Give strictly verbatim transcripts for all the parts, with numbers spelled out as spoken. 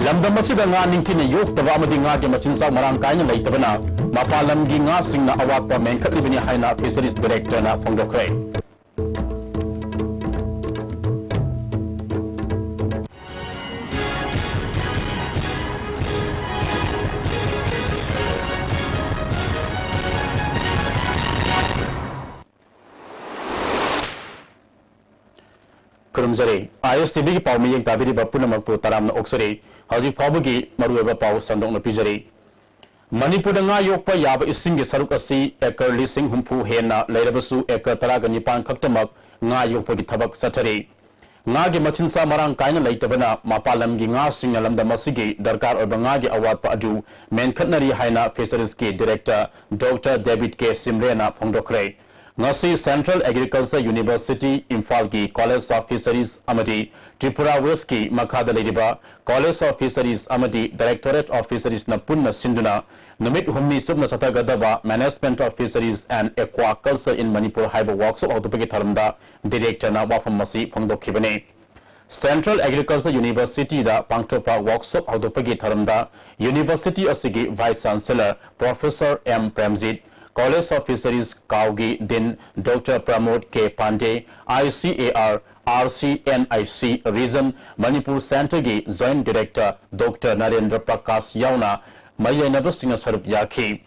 ꯂꯝꯗꯝ ꯑꯁꯤꯗ ꯉꯥ ꯅꯤꯡꯊꯤꯅ ꯌꯣꯛꯇꯕ ꯑꯃꯗꯤ ꯉꯥꯒꯤ ꯃꯆꯤꯟꯖꯥꯛ ꯃꯔꯥꯡ ꯀꯥꯏꯅ ꯂꯩꯇꯕꯅ ꯃꯄꯥꯟ ꯂꯝꯒꯤ ꯉꯥꯁꯤꯡꯅ ꯑꯋꯥꯠꯄ ꯃꯦꯟꯈꯠꯂꯤꯕꯅꯤ ꯍꯥꯏꯅ Fisheries Directorꯅ ꯐꯣꯡꯗꯣꯛꯈ꯭ꯔꯦ꯫ ꯈꯨꯔꯨꯝꯖꯔꯤ꯫ ISTVꯒꯤ ꯄꯥꯎ ꯃꯤꯠꯌꯦꯡ ꯇꯥꯕꯤꯔꯤꯕ ꯄꯨꯝꯅꯃꯛꯄꯨ ꯇꯔꯥꯝꯅ ꯑꯣꯛꯆꯔꯤ꯫ ꯍꯧꯖꯤꯛ ꯐꯥꯎꯕꯒꯤ ꯃꯔꯨꯑꯣꯏꯕ ꯄꯥꯎ ꯁꯟꯗꯣꯛꯅ ꯄꯤꯖꯔꯤ꯫ ꯃꯅꯤꯄꯨꯔꯗ ꯉꯥ ꯌꯣꯛꯄ ꯌꯥꯕ ꯏꯁꯤꯡꯒꯤ ꯁꯔꯨꯛ ꯑꯁꯤ acre ꯂꯤꯁꯤꯡ ꯍꯨꯝꯐꯨ ꯍꯦꯟꯅ ꯂꯩꯔꯕꯁꯨ, acre ꯇꯔꯥꯒ ꯅꯤꯄꯥꯟ ꯈꯛꯇꯃꯛ ꯉꯥ ꯌꯣꯛꯄꯒꯤ ꯊꯕꯛ ꯆꯠꯊꯔꯤ꯫ ꯉꯥꯒꯤ ꯃꯆꯤꯟꯖꯥꯛ ꯃꯔꯥꯡ ꯀꯥꯏꯅ ꯂꯩꯇꯕꯅ ꯃꯄꯥꯟ ꯂꯝꯒꯤ ꯉꯥꯁꯤꯡꯅ ꯂꯝꯗꯝ ꯑꯁꯤꯒꯤ ꯗꯔꯀꯥꯔ ꯑꯣꯏꯕ ꯉꯥꯒꯤ ꯑꯋꯥꯠꯄ ꯑꯗꯨ ꯃꯦꯟꯈꯠꯅꯔꯤ ꯍꯥꯏꯅ Fisheries ꯀꯤ Director Doctor David K ꯁꯤꯝꯔꯦꯅ ꯐꯣꯡꯗꯣꯛꯈ꯭ꯔꯦ꯫ ꯉꯁꯤ Central Agriculture University ꯏꯝꯐꯥꯜꯒꯤ College of Fisheries ꯑꯃꯗꯤ Tripura West ꯀꯤ ꯃꯈꯥꯗ ꯂꯩꯔꯤꯕ College of Fisheries ꯑꯃꯗꯤ Directorate of Fisheries ꯅ ꯄꯨꯟꯅ ꯁꯤꯟꯗꯨꯅ ꯅꯨꯃꯤꯠ ꯍꯨꯝꯅꯤ ꯆꯨꯞꯅ ꯆꯠꯊꯒꯗꯕ Management of Fisheries and Aquaculture in Manipur ꯍꯥꯏꯕ workshop ꯍꯧꯗꯣꯛꯄꯒꯤ ꯊꯧꯔꯝꯗ Directorꯅ ꯋꯥꯐꯝ ꯑꯁꯤ ꯐꯣꯡꯗꯣꯛꯈꯤꯕꯅꯤ꯫ Central Agriculture University ꯗ ꯄꯥꯡꯊꯣꯛꯄ workshop ꯍꯧꯗꯣꯛꯄꯒꯤ ꯊꯧꯔꯝꯗ University ꯑꯁꯤꯒꯤ Vice Chancellor Professor M Premjit, College of Fisheries ꯀꯥꯎꯒꯤ Dean Doctor ꯄ꯭ꯔꯃꯣꯗ K Pandey, ICAR RCNIC Region Manipur Centre ꯒꯤ Joint Director Doctor Narendra Prakash ꯌꯥꯎꯅ ꯃꯔꯤ ꯂꯩꯅꯕꯁꯤꯡꯅ ꯁꯔꯨꯛ ꯌꯥꯈꯤ꯫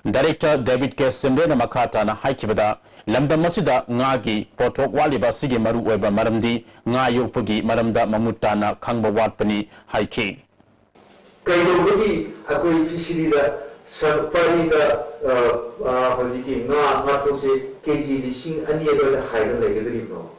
Director David K ꯁꯤꯝꯔꯦꯅ ꯃꯈꯥ ꯇꯥꯅ ꯍꯥꯏꯈꯤꯕꯗ, ꯂꯝꯗꯝ ꯑꯁꯤꯗ ꯉꯥꯒꯤ ꯄꯣꯠꯊꯣꯛ ꯋꯥꯠꯂꯤꯕ ꯑꯁꯤꯒꯤ ꯃꯔꯨꯑꯣꯏꯕ ꯃꯔꯝꯗꯤ ꯉꯥ ꯌꯣꯛꯄꯒꯤ ꯃꯔꯝꯗ ꯃꯃꯨꯠ ꯇꯥꯅ ꯈꯪꯕ ꯋꯥꯠꯄꯅꯤ ꯍꯥꯏꯈꯤ꯫ ꯀꯩꯗꯧꯕꯒꯤ ꯑꯩꯈꯣꯏ ꯐꯤꯁꯔꯤꯗ ꯁꯔ-, ꯄꯔꯤꯗ, ꯑ, ꯑ, ꯍꯧꯖꯤꯛꯀꯤ ꯉꯥ, ꯉꯥꯊꯣꯛꯁꯦ ꯀꯦ ꯖꯤ ꯂꯤꯁꯤꯡ ꯑꯅꯤ ꯑꯗꯨꯋꯥꯏꯗ ꯍꯥꯏꯔꯒ ꯂꯩꯒꯗꯧꯔꯤꯕꯅꯣ?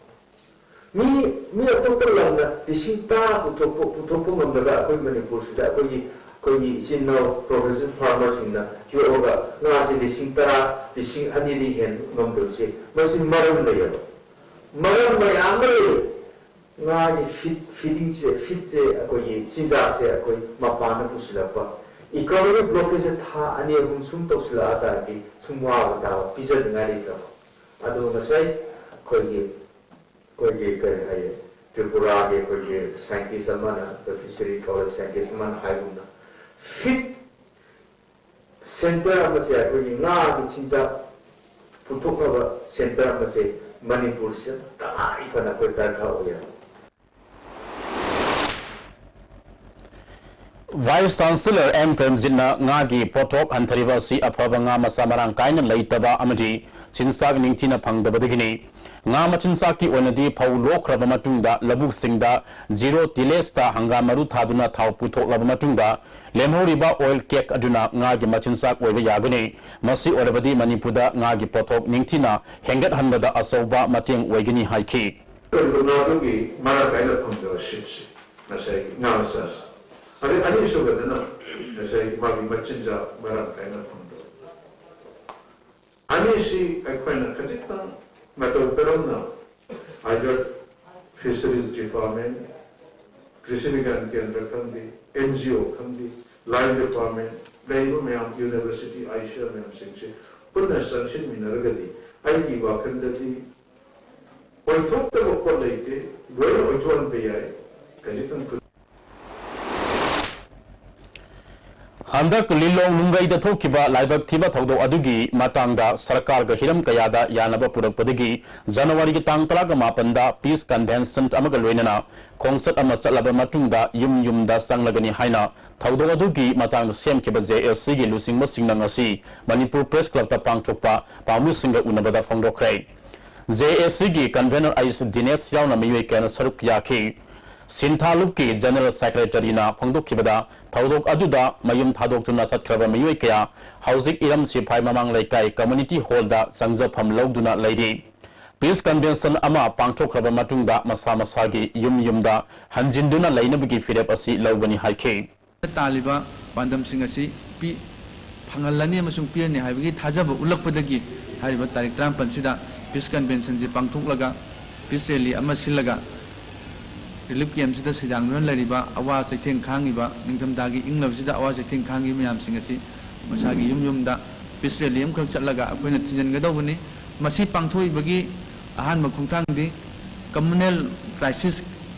ꯃꯤ, ꯃꯤ ꯑꯇꯣꯞꯄ ꯂꯝꯅ ꯂꯤꯁꯤꯡ ꯇꯔꯥ ꯄꯨꯊꯣꯛꯄ, ꯄꯨꯊꯣꯛꯄ ꯉꯝꯗꯕ ꯑꯩꯈꯣꯏ ꯃꯅꯤꯄꯨꯔꯁꯤꯗ ꯑꯩꯈꯣꯏꯒꯤ, ꯑꯩꯈꯣꯏꯒꯤ ꯏꯆꯤꯟ ꯏꯅꯥꯎ professional farmerꯁꯤꯡꯅ ꯌꯣꯛꯑꯒ ꯉꯥꯁꯦ ꯂꯤꯁꯤꯡ ꯇꯔꯥ, ꯂꯤꯁꯤꯡ ꯑꯅꯤꯗꯒꯤ ꯍꯦꯟꯅ ꯉꯝꯗꯕꯁꯦ, ꯃꯁꯤ ꯃꯔꯝ ꯂꯩꯌꯦꯕ꯫ ꯃꯔꯝ ꯃꯌꯥꯝ ꯑꯃ ꯂꯩ꯫ ꯉꯥꯒꯤ feed, feedingꯁꯦ, feedꯁꯦ, ꯑꯩꯈꯣꯏꯒꯤ ꯆꯤꯟꯖꯥꯛꯁꯦ ꯑꯩꯈꯣꯏ ꯃꯄꯥꯟꯗ ꯄꯨꯁꯤꯜꯂꯛꯄ꯫ Economic blockadeꯁꯦ ꯊꯥ ꯑꯅꯤ ꯑꯍꯨꯝ ꯁꯨꯝ ꯇꯧꯁꯤꯜꯂꯛꯑ ꯇꯥꯔꯗꯤ ꯁꯨꯝ ꯋꯥꯕ ꯇꯥꯕ, ꯄꯤꯖꯅꯤꯡꯉꯥꯏ ꯂꯩꯇꯕ꯫ ꯑꯗꯨ ꯉꯁꯥꯏ ꯑꯩꯈꯣꯏꯒꯤ, ꯑꯩꯈꯣꯏꯒꯤ ꯀꯔꯤ ꯍꯥꯏꯌꯦ, ꯇ꯭ꯔꯤꯄꯨꯔꯥꯒꯤ ꯑꯩꯈꯣꯏꯒꯤ ꯁꯥꯏꯟꯇꯤꯁ ꯑꯃꯅ, ꯐꯤꯁꯔꯤ ꯀꯣꯂꯦꯖ ꯁꯥꯏꯟꯇꯤꯁ ꯑꯃꯅ ꯍꯥꯏꯒꯨꯝꯅ, ꯐꯤꯠ ꯁꯦꯟꯇꯔ ꯑꯃꯁꯦ, ꯑꯩꯈꯣꯏꯒꯤ ꯉꯥꯒꯤ ꯆꯤꯟꯖꯥꯛ ꯄꯨꯊꯣꯛꯅꯕ ꯁꯦꯟꯇꯔ ꯑꯃꯁꯦ ꯃꯅꯤꯄꯨꯔꯁꯤꯗ ꯇꯉꯥꯏ ꯐꯅ ꯑꯩꯈꯣꯏ ꯗꯔꯀꯥꯔ ꯑꯣꯏ ꯍꯥꯏꯕ꯫ Vice Chancellor ꯑꯦꯝ ꯄ꯭ꯔꯦꯝꯖꯤꯠꯅ ꯉꯥꯒꯤ ꯄꯣꯠꯊꯣꯛ ꯍꯟꯊꯔꯤꯕ ꯑꯁꯤ ꯑꯐꯕ ꯉꯥ ꯃꯆꯥ ꯃꯔꯥꯡ ꯀꯥꯏꯅ ꯂꯩꯇꯕ ꯑꯃꯗꯤ ꯆꯤꯟꯖꯥꯛ ꯅꯤꯡꯊꯤꯅ ꯐꯪꯗꯕꯗꯒꯤꯅꯤ꯫ ꯉꯥ ꯃꯆꯤꯟꯖꯥꯛꯀꯤ ꯑꯣꯏꯅꯗꯤ ꯐꯧ ꯂꯣꯛꯈ꯭ꯔꯕ ꯃꯇꯨꯡꯗ ꯂꯧꯕꯨꯛꯁꯤꯡꯗ zero tillageꯇ ꯍꯪꯒꯥꯝ ꯃꯔꯨ ꯊꯥꯗꯨꯅ ꯊꯥꯎ ꯄꯨꯊꯣꯛꯂꯕ ꯃꯇꯨꯡꯗ ꯂꯦꯝꯍꯧꯔꯤꯕ oil cake ꯑꯗꯨꯅ ꯉꯥꯒꯤ ꯃꯆꯤꯟꯖꯥꯛ ꯑꯣꯏꯕ ꯌꯥꯒꯅꯤ꯫ ꯃꯁꯤ ꯑꯣꯏꯔꯕꯗꯤ ꯃꯅꯤꯄꯨꯔꯗ ꯉꯥꯒꯤ ꯄꯣꯠꯊꯣꯛ ꯅꯤꯡꯊꯤꯅ ꯍꯦꯟꯒꯠꯍꯟꯕꯗ ꯑꯆꯧꯕ ꯃꯇꯦꯡ ꯑꯣꯏꯒꯅꯤ ꯍꯥꯏꯈꯤ꯫ ꯀꯔꯤꯒꯨꯝꯕ ꯉꯥꯗꯨꯒꯤ ꯃꯔꯥꯡ ꯀꯥꯏꯅ ꯐꯪꯗꯕ ꯁꯤꯠꯁꯦ, ꯉꯁꯥꯏꯒꯤ ꯉꯥ ꯃꯆꯥꯁꯦ꯫ ꯑꯗꯩ ꯑꯅꯤꯁꯨꯕꯗꯅ ꯉꯁꯥꯏꯒꯤ ꯃꯥꯒꯤ ꯃꯆꯤꯟꯖꯥꯛ ꯃꯔꯥꯡ ꯀꯥꯏꯅ ꯐꯪꯗꯕ꯫ ꯑꯅꯤꯁꯤ ꯑꯩꯈꯣꯏꯅ ꯈꯖꯤꯛꯇꯪ ꯃꯇꯧ ꯀꯔꯝꯅ either Fisheries Department, ꯀ꯭ꯔꯤꯁꯤ ꯕꯤꯒ꯭ꯌꯥꯟ ꯀꯦꯟꯗ꯭ꯔ ꯈꯪꯗꯦ, ꯑꯦꯟ ꯖꯤ ꯑꯣ ꯈꯪꯗꯦ, ꯂꯥꯏꯟ ꯗꯤꯄꯥꯔꯠꯃꯦꯟ, ꯂꯩꯔꯤꯕ ꯃꯌꯥꯝ, ꯌꯨꯅꯤꯚꯔꯁꯤꯇꯤ, ꯑꯥꯏ ꯁꯤ ꯑꯥꯔ ꯃꯌꯥꯝꯁꯤꯡꯁꯦ ꯄꯨꯟꯅ ꯆꯪꯁꯤꯟꯃꯤꯟꯅꯔꯒꯗꯤ ꯑꯩꯒꯤ ꯋꯥꯈꯜꯗꯗꯤ ꯑꯣꯏꯊꯣꯛꯇꯕ ꯄꯣꯠ ꯂꯩꯇꯦ, ꯂꯣꯏꯅ ꯑꯣꯏꯊꯣꯛꯍꯟꯕ ꯌꯥꯏ꯫ ꯈꯖꯤꯛꯇꯪ ꯈꯨ- ꯍꯟꯗꯛ ꯂꯤꯂꯣꯡ ꯅꯨꯡꯒꯩꯗ ꯊꯣꯛꯈꯤꯕ ꯂꯥꯏꯕꯛ ꯊꯤꯕ ꯊꯧꯗꯣꯛ ꯑꯗꯨꯒꯤ ꯃꯇꯥꯡꯗ ꯁꯔꯀꯥꯔꯒ ꯍꯤꯔꯝ ꯀꯌꯥꯗ ꯌꯥꯅꯕ ꯄꯨꯔꯛꯄꯗꯒꯤ ꯖꯅꯋꯥꯔꯤꯒꯤ ꯇꯥꯡ ꯇꯔꯥꯒ ꯃꯥꯄꯟꯗ peace convention ꯑꯃꯒ ꯂꯣꯏꯅꯅ ꯈꯣꯡꯆꯠ ꯑꯃ ꯆꯠꯂꯕ ꯃꯇꯨꯡꯗ ꯌꯨꯝ ꯌꯨꯝꯗ ꯆꯪꯂꯒꯅꯤ ꯍꯥꯏꯅ ꯊꯧꯗꯣꯛ ꯑꯗꯨꯒꯤ ꯃꯇꯥꯡꯗ ꯁꯦꯝꯈꯤꯕ ꯖꯦ ꯑꯦ ꯁꯤꯒꯤ ꯂꯨꯆꯤꯡꯕꯁꯤꯡꯅ ꯉꯁꯤ ꯃꯅꯤꯄꯨꯔ ꯄ꯭ꯔꯦꯁ ꯀ꯭ꯂꯕꯇ ꯄꯥꯡꯊꯣꯛꯄ ꯄꯥꯎꯃꯤꯁꯤꯡꯒ ꯎꯅꯕꯗ ꯐꯣꯡꯗꯣꯛꯈ꯭ꯔꯦ꯫ ꯖꯦ ꯑꯦ ꯁꯤꯒꯤ convener ꯑꯩꯁ ꯗꯤꯅꯦꯁ ꯌꯥꯎꯅ ꯃꯤꯑꯣꯏ ꯀꯌꯥꯅ ꯁꯔꯨꯛ ꯌꯥꯈꯤ꯫ ꯁꯤꯟꯊꯥ ꯂꯨꯞꯀꯤ ꯖꯦꯅꯔꯦꯜ ꯁꯦꯀ꯭ꯔꯦꯇꯔꯤꯅ ꯐꯣꯡꯗꯣꯛꯈꯤꯕꯗ, ꯊꯧꯗꯣꯛ ꯑꯗꯨꯗ ꯃꯌꯨꯝ ꯊꯥꯗꯣꯛꯇꯨꯅ ꯆꯠꯈ꯭ꯔꯕ ꯃꯤꯑꯣꯏ ꯀꯌꯥ ꯍꯧꯖꯤꯛ ꯏꯔꯝ ꯁꯤꯐꯥꯏ ꯃꯃꯥꯡ ꯂꯩꯀꯥꯏ community hallꯗ ꯆꯪꯖꯐꯝ ꯂꯧꯗꯨꯅ ꯂꯩꯔꯤ꯫ Peace convention ꯑꯃ ꯄꯥꯡꯊꯣꯛꯈ꯭ꯔꯕ ꯃꯇꯨꯡꯗ ꯃꯁꯥ ꯃꯁꯥꯒꯤ ꯌꯨꯝ ꯌꯨꯝꯗ ꯍꯟꯖꯤꯟꯗꯨꯅ ꯂꯩꯅꯕꯒꯤ ꯐꯤꯔꯦꯞ ꯑꯁꯤ ꯂꯧꯒꯅꯤ ꯍꯥꯏꯈꯤ꯫ ꯇꯥꯜꯂꯤꯕ ꯄꯥꯟꯗꯝꯁꯤꯡ ꯑꯁꯤ ꯄꯤ-, ꯐꯪꯍꯜꯂꯅꯤ ꯑꯃꯁꯨꯡ ꯄꯤꯔꯅꯤ ꯍꯥꯏꯕꯒꯤ ꯊꯥꯖꯕ ꯎꯠꯂꯛꯄꯗꯒꯤ ꯍꯥꯏꯔꯤꯕ ꯇꯥꯔꯤꯛ ꯇꯔꯥꯃꯥꯄꯜꯁꯤꯗ peace conventionꯁꯤ ꯄꯥꯡꯊꯣꯛꯂꯒ peace rally ꯑꯃ ꯁꯤꯜꯂꯒ relief campꯁꯤꯗ ꯁꯩꯗꯥꯡꯗꯨꯅ ꯂꯩꯔꯤꯕ ꯑꯋꯥ ꯆꯩꯊꯦꯡ ꯈꯥꯡꯉꯤꯕ, ꯅꯤꯡꯊꯝꯊꯥꯒꯤ ꯏꯪꯂꯕꯁꯤꯗ ꯑꯋꯥ ꯆꯩꯊꯦꯡ ꯈꯥꯡꯉꯤꯕ ꯃꯌꯥꯝꯁꯤꯡ ꯑꯁꯤ ꯃꯁꯥꯒꯤ ꯌꯨꯝ ꯌꯨꯝꯗ peace rally ꯑꯃꯈꯛ ꯆꯠꯂꯒ ꯑꯩꯈꯣꯏꯅ ꯊꯤꯟꯖꯤꯟꯒꯗꯧꯕꯅꯤ꯫ ꯃꯁꯤ ꯄꯥꯡꯊꯣꯛꯏꯕꯒꯤ ꯑꯍꯥꯟꯕ ꯈꯣꯡꯊꯥꯡꯗꯤ Communal crisis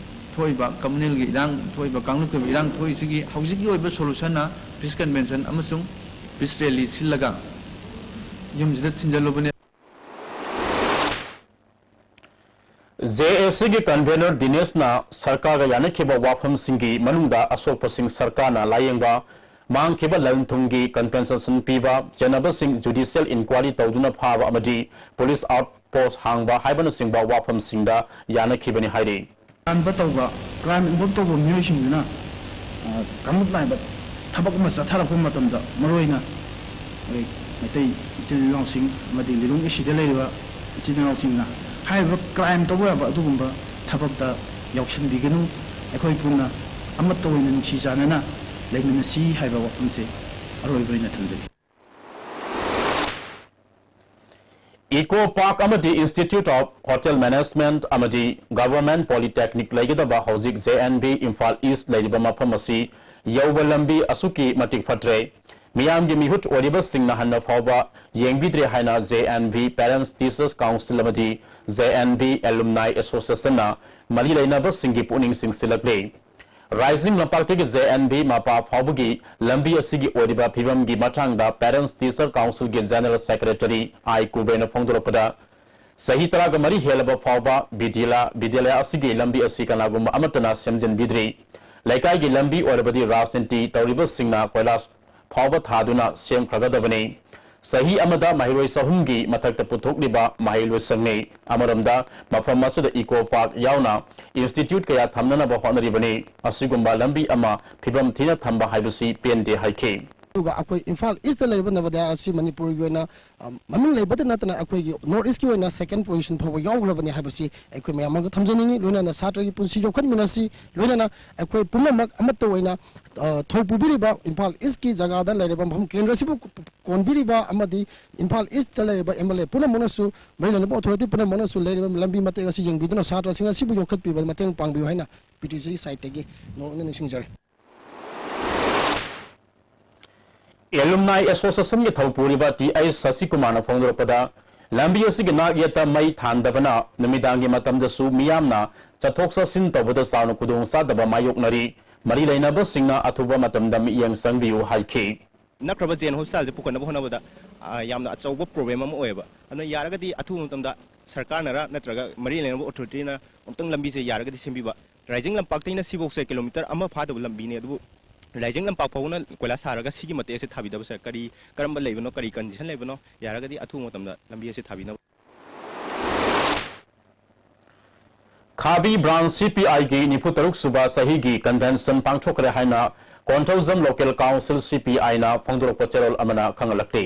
ꯊꯣꯛꯏꯕ, communalꯒꯤ ꯏꯔꯥꯡ ꯊꯣꯛꯏꯕ, ꯀꯥꯡꯂꯨꯞꯀꯤ ꯑꯣꯏꯕ ꯏꯔꯥꯡ ꯊꯣꯛꯏꯁꯤꯒꯤ ꯍꯧꯖꯤꯛꯀꯤ ꯑꯣꯏꯕ solutionꯅ peace convention ꯑꯃꯁꯨꯡ peace rally ꯁꯤꯜꯂꯒ ꯌꯨꯝꯁꯤꯗ ꯊꯤꯟꯖꯜꯂꯨꯕꯅꯦ꯫ ꯖꯦ ꯑꯦ ꯁꯤꯒꯤ convener ꯗꯤꯅꯦꯁꯅ ꯁꯔꯀꯥꯔꯒ ꯌꯥꯅꯈꯤꯕ ꯋꯥꯐꯝꯁꯤꯡꯒꯤ ꯃꯅꯨꯡꯗ ꯑꯁꯣꯛꯄꯁꯤꯡ ꯁꯔꯀꯥꯔꯅ ꯂꯥꯌꯦꯡꯕ, ꯃꯥꯡꯈꯤꯕ ꯂꯟ ꯊꯨꯝꯒꯤ compensation ꯄꯤꯕ, ꯆꯦꯟꯅꯕꯁꯤꯡ judicial inquiry ꯇꯧꯗꯨꯅ ꯐꯥꯕ ꯑꯃꯗꯤ police outpost ꯍꯥꯡꯕ ꯍꯥꯏꯕꯅꯆꯤꯡꯕ ꯋꯥꯐꯝꯁꯤꯡꯗ ꯌꯥꯅꯈꯤꯕꯅꯤ ꯍꯥꯏꯔꯤ꯫ ꯑꯔꯥꯟꯕ ꯇꯧꯕ, crime involve ꯇꯧꯕ ꯃꯤꯑꯣꯏꯁꯤꯡꯗꯨꯅ, ꯑ, ꯀꯥꯡꯂꯨꯞ ꯅꯥꯏꯕ ꯊꯕꯛ ꯑꯃ ꯆꯠꯊꯔꯛꯄ ꯃꯇꯝꯗ, ꯃꯔꯨꯑꯣꯏꯅ ꯑꯩꯈꯣꯏ ꯃꯩꯇꯩ ꯏꯆꯤꯜ ꯏꯅꯥꯎꯁꯤꯡ ꯑꯃꯗꯤ ꯂꯤꯂꯣꯡ ꯑꯦ ꯁꯤꯗ ꯂꯩꯔꯤꯕ ꯏꯆꯤꯜ ꯏꯅꯥꯎꯁꯤꯡꯅ ꯍꯥꯏꯔꯤꯕ crime ꯇꯧꯕ ꯌꯥꯕ ꯑꯗꯨꯒꯨꯝꯕ ꯊꯕꯛꯇ ꯌꯥꯎꯁꯟꯕꯤꯒꯅꯨ꯫ ꯑꯩꯈꯣꯏ ꯄꯨꯟꯅ ꯑꯃꯠꯇ ꯑꯣꯏꯅ ꯅꯨꯡꯁꯤ ꯆꯥꯟꯅꯅ ꯂꯩꯃꯤꯟꯅꯁꯤ ꯍꯥꯏꯕ ꯋꯥꯐꯝꯁꯦ ꯑꯔꯣꯏꯕ ꯑꯣꯏꯅ ꯊꯝꯖꯒꯦ꯫ Eco Park ꯑꯃꯗꯤ Institute of Hotel Management ꯑꯃꯗꯤ Government Polytechnic ꯂꯩꯒꯗꯕ ꯍꯧꯖꯤꯛ ꯖꯦ ꯑꯦꯟ ꯚꯤ ꯏꯝꯐꯥꯜ ꯏꯁ ꯂꯩꯔꯤꯕ ꯃꯐꯝ ꯑꯁꯤ ꯌꯧꯕ ꯂꯝꯕꯤ ꯑꯁꯨꯛꯀꯤ ꯃꯇꯤꯛ ꯐꯠꯇ꯭ꯔꯦ꯫ ꯃꯤꯌꯥꯝꯒꯤ ꯃꯤꯍꯨꯠ ꯑꯣꯏꯔꯤꯕꯁꯤꯡꯅ ꯍꯟꯅ ꯐꯥꯎꯕ ꯌꯦꯡꯕꯤꯗ꯭ꯔꯦ ꯍꯥꯏꯅ J and V Parents Teachers Council ꯑꯃꯗꯤ ꯖꯦ ꯑꯦꯟ ꯚꯤ Alumni Associationꯅ ꯃꯔꯤ ꯂꯩꯅꯕꯁꯤꯡꯒꯤ ꯄꯨꯛꯅꯤꯡ ꯆꯤꯡꯁꯤꯜꯂꯛꯂꯤ꯫ ꯔꯥꯏꯖꯤꯡ ꯂꯝꯄꯥꯛꯇꯒꯤ ꯖꯦ ꯑꯦꯟ ꯚꯤ ꯃꯄꯥ ꯐꯥꯎꯕꯒꯤ ꯂꯝꯕꯤ ꯑꯁꯤꯒꯤ ꯑꯣꯏꯔꯤꯕ ꯐꯤꯕꯝꯒꯤ ꯃꯇꯥꯡꯗ Parents Teacher Councilꯒꯤ General Secretary ꯑꯥꯏ ꯀꯨꯕꯦꯔꯅ ꯐꯣꯡꯗꯣꯔꯛꯄꯗ, ꯆꯍꯤ ꯇꯔꯥꯒ ꯃꯔꯤ ꯍꯦꯜꯂꯕ ꯐꯥꯎꯕ ꯕꯤꯗ꯭ꯌꯥꯂ-, ꯕꯤꯗ꯭ꯌꯥꯂꯌꯥ ꯑꯁꯤꯒꯤ ꯂꯝꯕꯤ ꯑꯁꯤ ꯀꯅꯥꯒꯨꯝꯕ ꯑꯃꯠꯇꯅ ꯁꯦꯝꯖꯤꯟꯕꯤꯗ꯭ꯔꯤ꯫ ꯂꯩꯀꯥꯏꯒꯤ ꯂꯝꯕꯤ ꯑꯣꯏꯔꯕꯗꯤ ꯔꯥꯖꯅꯤꯇꯤ ꯇꯧꯔꯤꯕꯁꯤꯡꯅ ꯀꯣꯏꯂꯥꯁ ꯐꯥꯎꯕ ꯊꯥꯗꯨꯅ ꯁꯦꯝꯈ꯭ꯔꯒꯗꯕꯅꯤ꯫ ꯆꯍꯤ ꯑꯃꯗ ꯃꯍꯩꯔꯣꯏ ꯆꯍꯨꯝꯒꯤ ꯃꯊꯛꯇ ꯄꯨꯊꯣꯛꯂꯤꯕ ꯃꯍꯩꯂꯣꯏꯁꯪꯅꯤ꯫ ꯑꯃꯔꯣꯝꯗ ꯃꯐꯝ ꯑꯁꯤꯗ Eco Park ꯌꯥꯎꯅ institute ꯀꯌꯥ ꯊꯝꯅꯅꯕ ꯍꯣꯠꯅꯔꯤꯕꯅꯤ꯫ ꯑꯁꯤꯒꯨꯝꯕ ꯂꯝꯕꯤ ꯑꯃ ꯐꯤꯕꯝ ꯊꯤꯅ ꯊꯝꯕ ꯍꯥꯏꯕꯁꯤ ꯄꯦꯟꯗꯦ ꯍꯥꯏꯈꯤ꯫ ꯑꯗꯨꯒ ꯑꯩꯈꯣꯏ ꯏꯝꯐꯥꯜ ꯏꯁꯇ ꯂꯩꯔꯤꯕ ꯅꯕꯣꯗꯌꯥ ꯑꯁꯤ ꯃꯅꯤꯄꯨꯔꯒꯤ ꯑꯣꯏꯅ, ꯑ, ꯃꯃꯤꯡ ꯂꯩꯕꯇ ꯅꯠꯇꯅ ꯑꯩꯈꯣꯏꯒꯤ ꯅꯣꯔꯠ ꯏꯁꯀꯤ ꯑꯣꯏꯅ second position ꯐꯥꯎꯕ ꯌꯥꯎꯈ꯭ꯔꯕꯅꯤ ꯍꯥꯏꯕꯁꯤ ꯑꯩꯈꯣꯏ ꯃꯌꯥꯝ ꯑꯃꯒ ꯊꯝꯖꯅꯤꯡꯉꯤ꯫ ꯂꯣꯏꯅꯅ ꯁꯥꯇ꯭ꯔꯒꯤ ꯄꯨꯟꯁꯤ ꯌꯣꯛꯈꯠꯃꯤꯟꯅꯁꯤ꯫ ꯂꯣꯏꯅꯅ ꯑꯩꯈꯣꯏ ꯄꯨꯝꯅꯃꯛ ꯑꯃꯠꯇ ꯑꯣꯏꯅ, ꯑ, ꯊꯧ ꯄꯨꯕꯤꯔꯤꯕ ꯏꯝꯐꯥꯜ ꯏꯁꯀꯤ ꯖꯒꯥꯗ ꯂꯩꯔꯤꯕ ꯃꯐꯝ ꯀꯦꯟꯗ꯭ꯔꯁꯤꯕꯨ ꯀꯣꯟꯕꯤꯔꯤꯕ ꯑꯃꯗꯤ ꯏꯝꯐꯥꯜ ꯏꯁꯇ ꯂꯩꯔꯤꯕ ꯑꯦꯝ ꯑꯦꯜ ꯑꯦ ꯄꯨꯝꯅꯃꯛꯅꯁꯨ, ꯃꯔꯤ ꯂꯩꯅꯕ ꯑꯣꯊꯣꯔꯤꯇꯤ ꯄꯨꯝꯅꯃꯛꯅꯁꯨ ꯂꯩꯔꯤꯕ ꯂꯝꯕꯤ ꯃꯇꯦꯛ ꯑꯁꯤ ꯌꯦꯡꯕꯤꯗꯨꯅ ꯁꯥꯇ꯭ꯔꯁꯤꯡ ꯑꯁꯤꯕꯨ ꯌꯣꯛꯈꯠꯄꯤꯕꯗ ꯃꯇꯦꯡ ꯄꯥꯡꯕꯤꯌꯨ ꯍꯥꯏꯅ ꯄꯤ ꯇꯤ ꯁꯤꯒꯤ ꯁꯥꯏꯠꯇꯒꯤ ꯅꯣꯡꯅ ꯅꯤꯡꯁꯤꯡꯖꯔꯤ꯫ Alumni Associationꯒꯤ ꯊꯧꯄꯨꯔꯤꯕ ꯇꯤ ꯑꯩꯆ ꯁꯁꯤꯀꯨꯃꯥꯔꯅ ꯐꯣꯡꯗꯣꯔꯛꯄꯗ, ꯂꯝꯕꯤ ꯑꯁꯤꯒꯤ ꯅꯥꯛ ꯌꯦꯠꯇ ꯃꯩ ꯊꯥꯟꯗꯕꯅ ꯅꯨꯃꯤꯗꯥꯡꯒꯤ ꯃꯇꯝꯗꯁꯨ ꯃꯤꯌꯥꯝꯅ ꯆꯠꯊꯣꯛ ꯆꯠꯁꯤꯟ ꯇꯧꯕꯗ ꯆꯥꯎꯅ ꯈꯨꯗꯣꯡꯆꯥꯗꯕ ꯃꯥꯌꯣꯛꯅꯔꯤ꯫ ꯃꯔꯤ ꯂꯩꯅꯕꯁꯤꯡꯅ ꯑꯊꯨꯕ ꯃꯇꯝꯗ ꯃꯤꯠꯌꯦꯡ ꯆꯪꯕꯤꯌꯨ ꯍꯥꯏꯈꯤ꯫ ꯅꯛꯈ꯭ꯔꯕ ꯖꯦꯟ ꯍꯣꯁꯄꯤꯇꯥꯜꯁꯦ ꯄꯨꯈꯠꯅꯕ ꯍꯣꯠꯅꯕꯗ, ꯑ, ꯌꯥꯝꯅ ꯑꯆꯧꯕ ꯄ꯭ꯔꯣꯕ꯭ꯂꯦꯝ ꯑꯃ ꯑꯣꯏꯌꯦꯕ꯫ ꯑꯗꯨꯅ ꯌꯥꯔꯒꯗꯤ ꯑꯊꯨꯕ ꯃꯇꯝꯗ ꯁꯔꯀꯥꯔꯅꯔ ꯅꯠꯇ꯭ꯔꯒ ꯃꯔꯤ ꯂꯩꯅꯕ ꯑꯣꯊꯣꯔꯤꯇꯤꯅ ꯑꯃꯨꯛꯇꯪ ꯂꯝꯕꯤꯁꯦ ꯌꯥꯔꯒꯗꯤ ꯁꯦꯝꯕꯤꯕ꯫ ꯔꯥꯏꯖꯤꯡ ꯂꯝꯄꯥꯛꯇꯩꯅ ꯁꯤꯐꯧꯁꯦ ꯀꯤꯂꯣꯃꯤꯇꯔ ꯑꯃ ꯐꯥꯗꯕ ꯂꯝꯕꯤꯅꯦ, ꯑꯗꯨꯕꯨ ꯔꯥꯏꯖꯤꯡ ꯂꯝꯄꯥꯛ ꯐꯥꯎꯅ ꯀꯣꯏꯂꯥꯁ ꯊꯥꯔꯒ ꯁꯤꯒꯤ ꯃꯇꯦꯛ ꯑꯁꯦ ꯊꯥꯕꯤꯗꯕꯁꯦ ꯀꯔꯤ, ꯀꯔꯝꯕ ꯂꯩꯕꯅꯣ, ꯀꯔꯤ ꯀꯟꯗꯤꯁꯟ ꯂꯩꯕꯅꯣ, ꯌꯥꯔꯒꯗꯤ ꯑꯊꯨꯕ ꯃꯇꯝꯗ ꯂꯝꯕꯤ ꯑꯁꯦ ꯊꯥꯕꯤꯅꯕ꯫ ꯈꯥꯕꯤ ꯕ꯭ꯔꯥꯟꯁ ꯁꯤ ꯄꯤ ꯑꯥꯏꯒꯤ ꯅꯤꯐꯨ ꯇꯔꯨꯛ ꯁꯨꯕ ꯆꯍꯤꯒꯤ ꯀꯟꯚꯦꯟꯁꯟ ꯄꯥꯡꯊꯣꯛꯈ꯭ꯔꯦ ꯍꯥꯏꯅ ꯀꯣꯟꯊꯧꯖꯝ ꯂꯣꯀꯦꯜ ꯀꯥꯎꯟꯁꯤꯜ ꯁꯤ ꯄꯤ ꯑꯥꯏꯅ ꯐꯣꯡꯗꯣꯔꯛꯄ ꯆꯦꯔꯣꯜ ꯑꯃꯅ ꯈꯪꯍꯜꯂꯛꯂꯤ꯫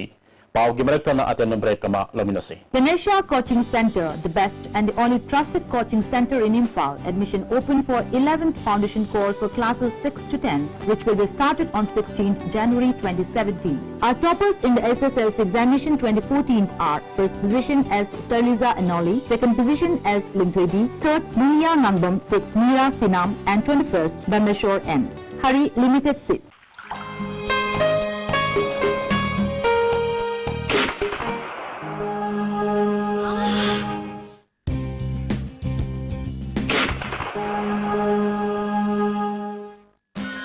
ꯄꯥꯎꯒꯤ ꯃꯔꯛꯇꯅ ꯑꯇꯦꯟꯕ ꯕ꯭ꯔꯦꯛ ꯑꯃ ꯂꯧꯃꯤꯟꯅꯁꯤ꯫ Ganesha Coaching Center, the best and the only trusted coaching center in Imphal. Admission open for eleventh foundation course for classes six to ten, which will be started on sixteenth January twenty seventeen. Our toppers in the S S L C examination twenty fourteen are: first position as Sterliza Anoli, second position as Lingthoi D, third Munia Nangbam, sixth Mira Sinam, and twenty-first Bameshwar M. Hurry, limited seats.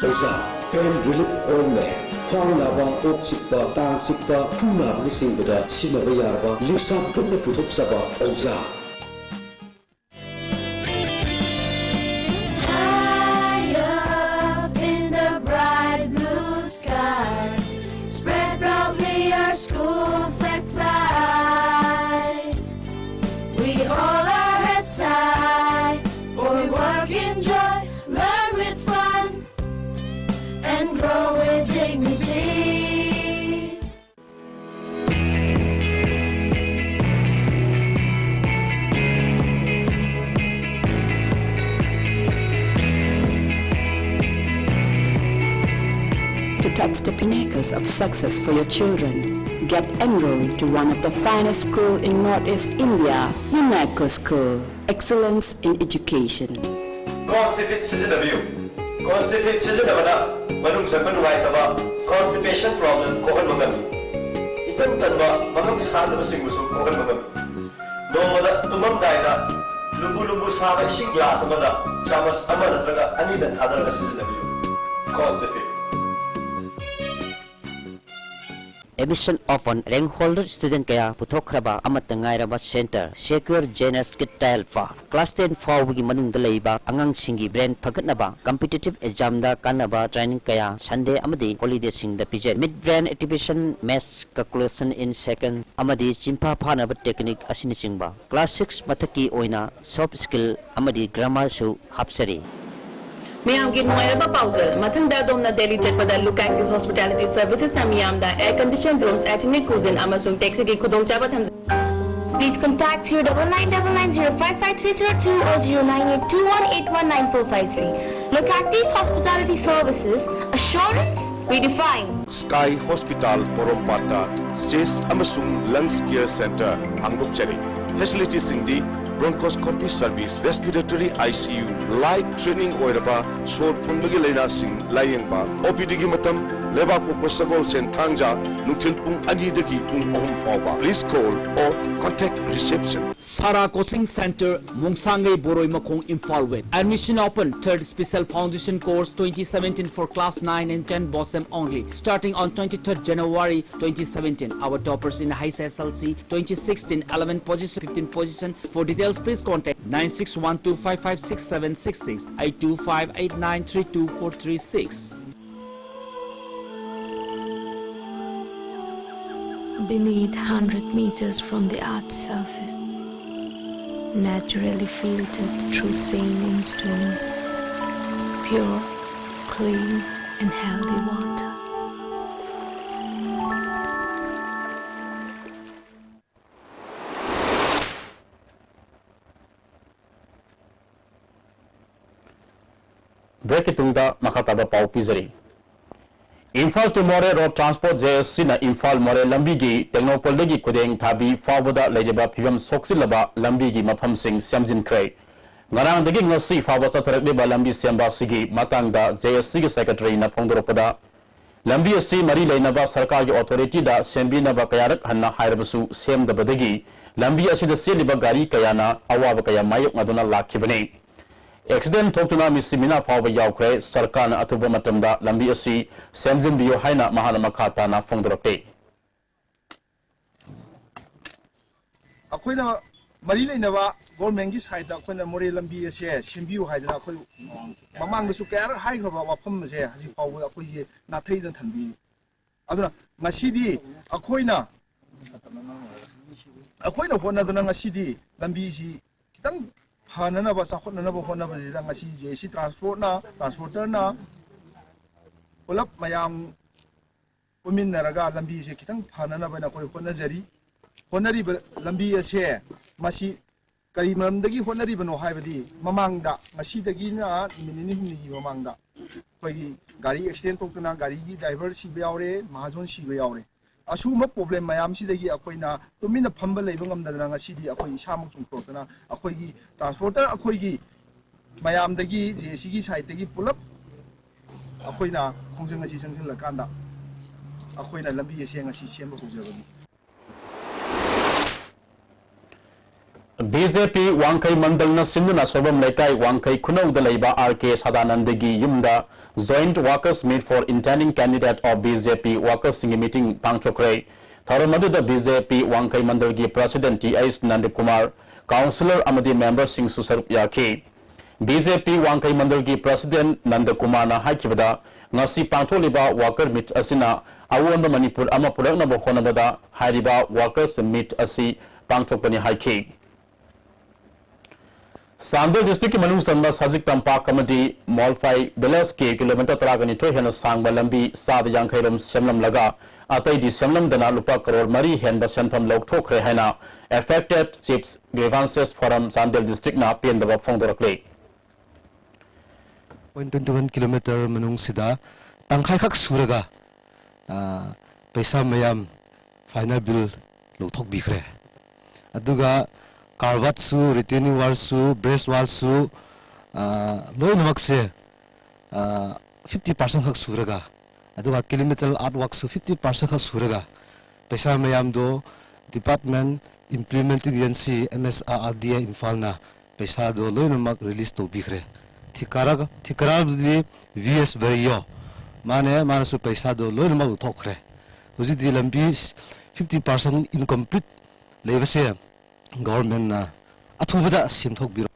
ꯑꯣꯖꯥ, pain relief ointment, ꯈ꯭ꯋꯥꯡ ꯅꯥꯕ, ꯀꯣꯛ ꯆꯤꯛꯄ, ꯇꯥꯡ ꯆꯤꯛꯄ, ꯈꯨ ꯅꯥꯕꯅꯆꯤꯡꯕꯗ ꯁꯤꯖꯤꯟꯅꯕ ꯌꯥꯔꯕ ꯂꯤꯞꯁꯥ ꯒ꯭ꯔꯨꯞꯅ ꯄꯨꯊꯣꯛꯆꯕ ꯑꯣꯖꯥ꯫ High up in the bright blue sky, spread proudly our school flag fly. We hold our heads high, for we work in joy, learn with fun, and grow with dignity. To touch the pinnacles of success for your children, get enrolled to one of the finest school in Northeast India, UNESCO School. Excellence in education. Constipid ꯁꯤꯖꯤꯟꯅꯕꯤꯌꯨ꯫ Constipid ꯁꯤꯖꯤꯟꯅꯕꯅ ꯃꯅꯨꯡ ꯆꯪꯕ ꯅꯨꯡꯉꯥꯏꯇꯕ, constipation problem ꯀꯣꯛꯍꯟꯕ ꯉꯝꯃꯤ꯫ ꯏꯇꯟ ꯇꯟꯕ ꯃꯉꯝ ꯁꯥꯟꯗꯕꯁꯤꯡꯕꯨꯁꯨ ꯀꯣꯛꯍꯟꯕ ꯉꯝꯃꯤ꯫ ꯅꯣꯡꯃꯗ ꯇꯨꯝꯃꯝꯗꯥꯏꯗ ꯂꯨꯝꯕꯨ ꯂꯨꯝꯕꯨ ꯁꯥꯕ ꯏꯁꯤꯡ ꯒ꯭ꯂꯥꯁ ꯑꯃꯗ ꯆꯥꯃꯁ ꯑꯃ ꯅꯠꯇ꯭ꯔꯒ ꯑꯅꯤꯗꯪ ꯊꯥꯗꯔꯒ ꯁꯤꯖꯤꯟꯅꯕꯤꯌꯨ꯫ Cause the fit. Admission of rank holder student ꯀꯌꯥ ꯄꯨꯊꯣꯛꯈ꯭ꯔꯕ ꯑꯃꯠꯇ ꯉꯥꯏꯔꯕ center Secure J N S Kit Trial for class ten ꯐꯥꯎꯕꯒꯤ ꯃꯅꯨꯡꯗ ꯂꯩꯕ ꯑꯉꯥꯡꯁꯤꯡꯒꯤ brain ꯐꯒꯠꯅꯕ competitive examꯗ ꯀꯥꯟꯅꯕ training ꯀꯌꯥ Sunday ꯑꯃꯗꯤ holidayꯁꯤꯡꯗ ꯄꯤꯖꯩ꯫ Mid brain activation, maths calculation in second ꯑꯃꯗꯤ ꯆꯤꯟꯐꯥ ꯐꯥꯅꯕ technique ꯑꯁꯤꯅꯆꯤꯡꯕ꯫ Class six ꯃꯊꯛꯀꯤ ꯑꯣꯏꯅ soft skill ꯑꯃꯗꯤ grammarꯁꯨ ꯍꯥꯞꯆꯔꯤ꯫ ꯃꯌꯥꯝꯒꯤ ꯅꯨꯡꯉꯥꯏꯔꯕ ꯄꯥꯎꯖꯦꯜ꯫ ꯃꯊꯪꯗ ꯑꯗꯣꯝꯅ ꯗꯦꯜꯂꯤ ꯆꯠꯄꯗ Look Active Hospitality Servicesꯅ ꯃꯤꯌꯥꯝꯗ air conditioned rooms, taxiꯒꯤ ꯈꯨꯗꯣꯡꯆꯥꯕ ꯊꯝꯖꯩ꯫ Please contact zero double nine double nine zero five five three zero two or zero nine eight two one eight one nine four five three. Look Active Hospitality Services, assurance redefined. Sky Hospital ꯄꯣꯔꯣꯝꯄꯥꯠꯇ chest ꯑꯃꯁꯨꯡ lungs care center ꯍꯥꯡꯗꯣꯛꯆꯔꯤ꯫ Facilitiesꯁꯤꯡꯗꯤ bronchoscopy service, respiratory I C U, life threatening ꯑꯣꯏꯔꯕ ꯁꯣꯔ ꯐꯨꯟꯕꯒꯤ ꯂꯥꯏꯅꯥꯁꯤꯡ ꯂꯥꯌꯦꯡꯕ꯫ OPDꯒꯤ ꯃꯇꯝ ꯂꯩꯕꯥꯛꯄꯣꯛꯄ ꯁꯒꯣꯜꯁꯦꯟ ꯊꯥꯡꯖ ꯅꯨꯡꯊꯤꯜ ꯄꯨꯡ ꯑꯅꯤꯗꯒꯤ ꯄꯨꯡ ꯑꯍꯨꯝ ꯐꯥꯎꯕ꯫ Please call or contact reception. Sara Coaching Center, Mongsangai Boroi Makhong, Imphal West. Admission open, third special foundation course twenty seventeen for class nine and ten BOSEM only, starting on twenty-third January twenty seventeen. Our toppers in H S S L C twenty sixteen, eleven position, fifteen position. For details, please contact nine six one two five five six seven six six, eight two five eight nine three two four three six. Beneath, hundred meters from the earth's surface, naturally filtered through saline stones, pure, clean, and healthy water. Breakꯀꯤ ꯇꯨꯡꯗ ꯃꯈꯥ ꯇꯥꯕ ꯄꯥꯎ ꯄꯤꯖꯔꯤ꯫ Imphal to Moreh Road Transport, J S C ꯅ ꯏꯝꯐꯥꯜ ꯃꯣꯔꯦ ꯂꯝꯕꯤꯒꯤ ꯇꯦꯡꯅꯧꯄꯜꯗꯒꯤ ꯈꯨꯗꯦꯡ ꯊꯥꯕꯤ ꯐꯥꯎꯕꯗ ꯂꯩꯔꯤꯕ ꯐꯤꯕꯝ ꯁꯣꯛꯆꯤꯜꯂꯕ ꯂꯝꯕꯤꯒꯤ ꯃꯐꯝꯁꯤꯡ ꯁꯦꯝꯖꯤꯟꯈ꯭ꯔꯦ꯫ ꯉꯔꯥꯡꯗꯒꯤ ꯉꯁꯤ ꯐꯥꯎꯕ ꯆꯠꯊꯔꯛꯂꯤꯕ ꯂꯝꯕꯤ ꯁꯦꯝꯕ ꯑꯁꯤꯒꯤ ꯃꯇꯥꯡꯗ J S C ꯒꯤ secretary ꯅ ꯐꯣꯡꯗꯣꯔꯛꯄꯗ, ꯂꯝꯕꯤ ꯑꯁꯤ ꯃꯔꯤ ꯂꯩꯅꯕ ꯁꯔꯀꯥꯔꯒꯤ ꯑꯣꯊꯣꯔꯤꯇꯤꯗ ꯁꯦꯝꯕꯤꯅꯕ ꯀꯌꯥꯔꯛ ꯍꯟꯅ ꯍꯥꯏꯔꯕꯁꯨ ꯁꯦꯝꯗꯕꯗꯒꯤ ꯂꯝꯕꯤ ꯑꯁꯤꯗ ꯆꯦꯜꯂꯤꯕ ꯒꯥꯔꯤ ꯀꯌꯥꯅ ꯑꯋꯥꯕ ꯀꯌꯥ ꯃꯥꯌꯣꯛꯅꯗꯨꯅ ꯂꯥꯛꯈꯤꯕꯅꯤ꯫ ꯑꯦꯛꯁꯤꯗꯦꯟ ꯊꯣꯛꯇꯨꯅ ꯃꯤꯁꯤ ꯃꯤꯅꯥ ꯐꯥꯎꯕ ꯌꯥꯎꯈ꯭ꯔꯦ꯫ ꯁꯔꯀꯥꯔꯅ ꯑꯊꯨꯕ ꯃꯇꯝꯗ ꯂꯝꯕꯤ ꯑꯁꯤ ꯁꯦꯝꯖꯤꯟꯕꯤꯌꯨ ꯍꯥꯏꯅ ꯃꯍꯥꯛꯅ ꯃꯈꯥ ꯇꯥꯅ ꯐꯣꯡꯗꯣꯔꯛꯂꯤ꯫ ꯑꯩꯈꯣꯏꯅ ꯃꯔꯤ ꯂꯩꯅꯕ ꯒꯣꯔꯃꯦꯟꯒꯤ ꯁꯥꯏꯠꯇ ꯑꯩꯈꯣꯏꯅ ꯃꯣꯔꯦ ꯂꯝꯕꯤ ꯑꯁꯦ ꯁꯦꯝꯕꯤꯌꯨ ꯍꯥꯏꯗꯅ ꯑꯩꯈꯣꯏ ꯃꯃꯥꯡꯗꯁꯨ ꯀꯌꯥꯔꯛ ꯍꯥꯏꯈ꯭ꯔꯕ ꯋꯥꯐꯝ ꯑꯁꯦ ꯍꯧꯖꯤꯛ ꯐꯥꯎꯕꯗ ꯑꯩꯈꯣꯏꯁꯦ ꯅꯥꯊꯩꯗꯅ ꯊꯝꯕꯤꯔꯤ꯫ ꯑꯗꯨꯅ ꯉꯁꯤꯗꯤ ꯑꯩꯈꯣꯏꯅ ꯑꯩꯈꯣꯏꯅ ꯍꯣꯠꯅꯗꯅ ꯉꯁꯤꯗꯤ ꯂꯝꯕꯤꯁꯤ ꯈꯤꯇꯪ ꯐꯅꯅꯕ, ꯆꯥꯎꯈꯠꯅꯅꯕ ꯍꯣꯠꯅꯕꯁꯤꯗ ꯉꯁꯤ ꯖꯦ ꯁꯤ ꯇ꯭ꯔꯥꯟꯁꯄꯣꯔꯠꯅ, ꯇ꯭ꯔꯥꯟꯁꯄꯣꯔꯇꯔꯅ ꯄꯨꯂꯞ ꯃꯌꯥꯝ ꯄꯨꯟꯃꯤꯟꯅꯔꯒ ꯂꯝꯕꯤꯁꯦ ꯈꯤꯇꯪ ꯐꯅꯅꯕꯅ ꯑꯩꯈꯣꯏ ꯍꯣꯠꯅꯖꯔꯤ꯫ ꯍꯣꯠꯅꯔꯤꯕ ꯂꯝꯕꯤ ꯑꯁꯦ ꯃꯁꯤ ꯀꯔꯤ ꯃꯔꯝꯗꯒꯤ ꯍꯣꯠꯅꯔꯤꯕꯅꯣ ꯍꯥꯏꯕꯗꯤ, ꯃꯃꯥꯡꯗ, ꯉꯁꯤꯗꯒꯤꯅ ꯅꯨꯃꯤꯠ ꯅꯤꯅꯤ ꯍꯨꯝꯅꯤꯒꯤ ꯃꯃꯥꯡꯗ ꯑꯩꯈꯣꯏꯒꯤ ꯒꯥꯔꯤ ꯑꯦꯛꯁꯤꯗꯦꯟ ꯊꯣꯛꯇꯅ ꯒꯥꯔꯤꯒꯤ ꯗ꯭ꯔꯥꯏꯚꯔ ꯁꯤꯕ ꯌꯥꯎꯔꯦ, ꯃꯍꯥꯖꯣꯟ ꯁꯤꯕ ꯌꯥꯎꯔꯦ꯫ ꯑꯁꯤꯒꯨꯝꯕ ꯄ꯭ꯔꯣꯕ꯭ꯂꯦꯝ ꯃꯌꯥꯝꯁꯤꯗꯒꯤ ꯑꯩꯈꯣꯏꯅ ꯇꯨꯃꯤꯟꯅ ꯐꯝꯕ ꯂꯩꯕ ꯉꯝꯗꯗꯅ ꯉꯁꯤꯗꯤ ꯑꯩꯈꯣꯏ ꯏꯁꯥꯃꯛ ꯆꯣꯡꯊꯣꯔꯛꯇꯅ ꯑꯩꯈꯣꯏꯒꯤ ꯇ꯭ꯔꯥꯟꯁꯄꯣꯔꯇꯔ ꯑꯩꯈꯣꯏꯒꯤ ꯃꯌꯥꯝꯗꯒꯤ, ꯖꯦ ꯁꯤꯒꯤ ꯁꯥꯏꯠꯇꯒꯤ ꯄꯨꯂꯞ ꯑꯩꯈꯣꯏꯅ ꯈꯣꯡꯖꯪ ꯑꯁꯤ ꯆꯪꯁꯤꯜꯂꯀꯥꯟꯗ ꯑꯩꯈꯣꯏꯅ ꯂꯝꯕꯤ ꯑꯁꯦꯡ ꯑꯁꯤ ꯁꯦꯝꯕ ꯍꯧꯖꯕꯅꯤ꯫ ꯕꯤ ꯖꯦ ꯄꯤ ꯋꯥꯡꯈꯩ ꯃꯟꯗꯜꯅ ꯁꯤꯟꯗꯨꯅ ꯁꯣꯏꯕꯝ ꯂꯩꯀꯥꯏ ꯋꯥꯡꯈꯩ ꯈꯨꯅꯧꯗ ꯂꯩꯕ ꯑꯥꯔ ꯀꯦ ꯁꯗꯥꯅꯟꯗꯒꯤ ꯌꯨꯝꯗ Joint Workers Meet for Intending Candidate of B J P Workersꯁꯤꯡꯒꯤ ꯃꯤꯇꯤꯡ ꯄꯥꯡꯊꯣꯛꯈ꯭ꯔꯦ꯫ ꯊꯧꯔꯝ ꯑꯗꯨꯗ ꯕꯤ ꯖꯦ ꯄꯤ ꯋꯥꯡꯈꯩ ꯃꯟꯗꯜꯒꯤ president T H Nandakumar, councillor ꯑꯃꯗꯤ ꯃꯦꯝꯕꯔꯁꯤꯡꯁꯨ ꯁꯔꯨꯛ ꯌꯥꯈꯤ꯫ ꯕꯤ ꯖꯦ ꯄꯤ ꯋꯥꯡꯈꯩ ꯃꯟꯗꯜꯒꯤ ꯄ꯭ꯔꯁꯤꯗꯦꯟꯠ ꯅꯟꯗꯀꯨꯃꯥꯔꯅ ꯍꯥꯏꯈꯤꯕꯗ, ꯉꯁꯤ ꯄꯥꯡꯊꯣꯛꯂꯤꯕ ꯋꯥꯀꯔ ꯃꯤꯠ ꯑꯁꯤꯅ ꯑꯑꯣꯟꯕ ꯃꯅꯤꯄꯨꯔ ꯑꯃ ꯄꯨꯔꯛꯅꯕ ꯍꯣꯠꯅꯕꯗ ꯍꯥꯏꯔꯤꯕ ꯋꯥꯀꯔꯁ ꯃꯤꯠ ꯑꯁꯤ ꯄꯥꯡꯊꯣꯛꯄꯅꯤ ꯍꯥꯏꯈꯤ꯫ ꯆꯥꯟꯗꯦꯜ ꯗꯤꯁꯇ꯭ꯔꯤꯛꯀꯤ ꯃꯅꯨꯡ ꯆꯟꯕ ꯁꯖꯤꯛ ꯇꯝꯄꯥꯛ ꯑꯃꯗꯤ ꯃꯣꯜꯐꯥꯏ ꯚꯤꯂꯦꯖꯀꯤ ꯀꯤꯂꯣꯃꯤꯇꯔ ꯇꯔꯥꯒ ꯅꯤꯊꯣꯏ ꯍꯦꯟꯅ ꯁꯥꯡꯕ ꯂꯝꯕꯤ ꯆꯥꯗ ꯌꯥꯡꯈꯩ ꯔꯣꯝ ꯁꯦꯝꯂꯝꯂꯒ ꯑꯇꯩꯗꯤ ꯁꯦꯝꯂꯝꯗꯅ ꯂꯨꯄꯥ ꯀꯔꯣꯔ ꯃꯔꯤ ꯍꯦꯟꯕ ꯁꯦꯟꯐꯝ ꯂꯧꯊꯣꯛꯈ꯭ꯔꯦ ꯍꯥꯏꯅ Affected Chiefs Grievances Forum Chandel ꯗꯤꯁꯇ꯭ꯔꯤꯛꯅ ꯄꯦꯟꯗꯕ ꯐꯣꯡꯗꯣꯔꯛꯂꯤ꯫ ꯄꯣꯏꯟꯠ ꯇ꯭ꯋꯦꯟꯇꯤ ꯋꯥꯟ ꯀꯤꯂꯣꯃꯤꯇꯔ ꯃꯅꯨꯡꯁꯤꯗ ꯇꯪꯈꯥꯏꯈꯛ ꯁꯨꯔꯒ, ꯑ, ꯄꯩꯁꯥ ꯃꯌꯥꯝ ꯐꯥꯏꯅꯦꯜ ꯕꯤꯜ ꯂꯧꯊꯣꯛꯄꯤꯈ꯭ꯔꯦ꯫ ꯑꯗꯨꯒ ꯀꯥꯔꯕꯥꯠꯁꯨ, ꯔꯤꯇꯦꯅꯤꯡ ꯋꯥꯜꯁꯨ, ꯕ꯭ꯔꯦꯁ ꯋꯥꯜꯁꯨ, ꯑ, ꯂꯣꯏꯅꯃꯛꯁꯦ, ꯑ, ꯐꯤꯐꯇꯤ ꯄꯥꯔꯁꯦꯟ ꯈꯛ ꯁꯨꯔꯒ ꯑꯗꯨꯒ ꯀꯤꯂꯣꯃꯤꯇꯔ ꯑꯥꯔꯠ ꯋꯥꯛꯁꯨ ꯐꯤꯐꯇꯤ ꯄꯥꯔꯁꯦꯟ ꯈꯛ ꯁꯨꯔꯒ ꯄꯩꯁꯥ ꯃꯌꯥꯝꯗꯣ department implementing agency M S R R D A ꯏꯝꯐꯥꯜꯅ ꯄꯩꯁꯥꯗꯣ ꯂꯣꯏꯅꯃꯛ ꯔꯤꯂꯤꯁ ꯇꯧꯕꯤꯈ꯭ꯔꯦ꯫ ꯊꯤꯀꯥꯔꯥ ꯊꯤꯀꯥꯔꯥꯗꯨꯗꯤ V S ꯕꯔꯤꯌꯣ ꯃꯥꯅꯦ, ꯃꯥꯅꯁꯨ ꯄꯩꯁꯥꯗꯣ ꯂꯣꯏꯅꯃꯛ ꯂꯧꯊꯣꯛꯈ꯭ꯔꯦ꯫ ꯍꯧꯖꯤꯛꯇꯤ ꯂꯝꯕꯤ ꯐꯤꯐꯇꯤ ꯄꯥꯔꯁꯦꯟ ꯏꯟꯀꯝꯄ꯭ꯂꯤꯠ ꯂꯩꯕꯁꯦ ꯒꯣꯚꯔꯟꯃꯦꯟꯠꯅ ꯑꯊꯨꯕꯗ ꯁꯦꯝꯗꯣꯛꯄꯤꯔꯣ꯫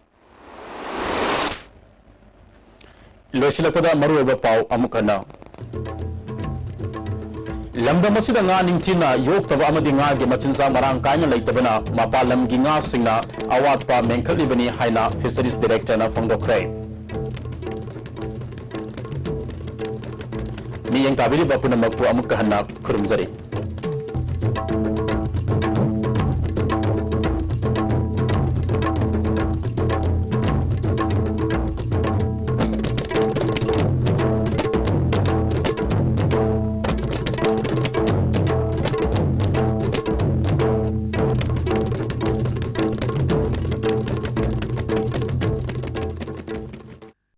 ꯂꯣꯏꯁꯤꯜꯂꯛꯄꯗ ꯃꯔꯨꯑꯣꯏꯕ ꯄꯥꯎ ꯑꯃꯨꯛ ꯍꯟꯅ꯫ ꯂꯝꯗꯝ ꯑꯁꯤꯗ ꯉꯥ ꯅꯤꯡꯊꯤꯅ ꯌꯣꯛꯇꯕ ꯑꯃꯗꯤ ꯉꯥꯒꯤ ꯃꯆꯤꯟꯖꯥꯛ ꯃꯔꯥꯡ ꯀꯥꯏꯅ ꯂꯩꯇꯕꯅ ꯃꯄꯥꯟ ꯂꯝꯒꯤ ꯉꯥꯁꯤꯡꯅ ꯑꯋꯥꯠꯄ ꯃꯦꯟꯈꯠꯂꯤꯕꯅꯤ ꯍꯥꯏꯅ Fisheries Directorꯅ ꯐꯣꯡꯗꯣꯛꯈ꯭ꯔꯦ꯫ ꯃꯤꯠꯌꯦꯡ ꯇꯥꯕꯤꯔꯤꯕ ꯄꯨꯝꯅꯃꯛꯄꯨ ꯑꯃꯨꯛꯀ ꯍꯟꯅ ꯈꯨꯔꯨꯝꯖꯔꯤ꯫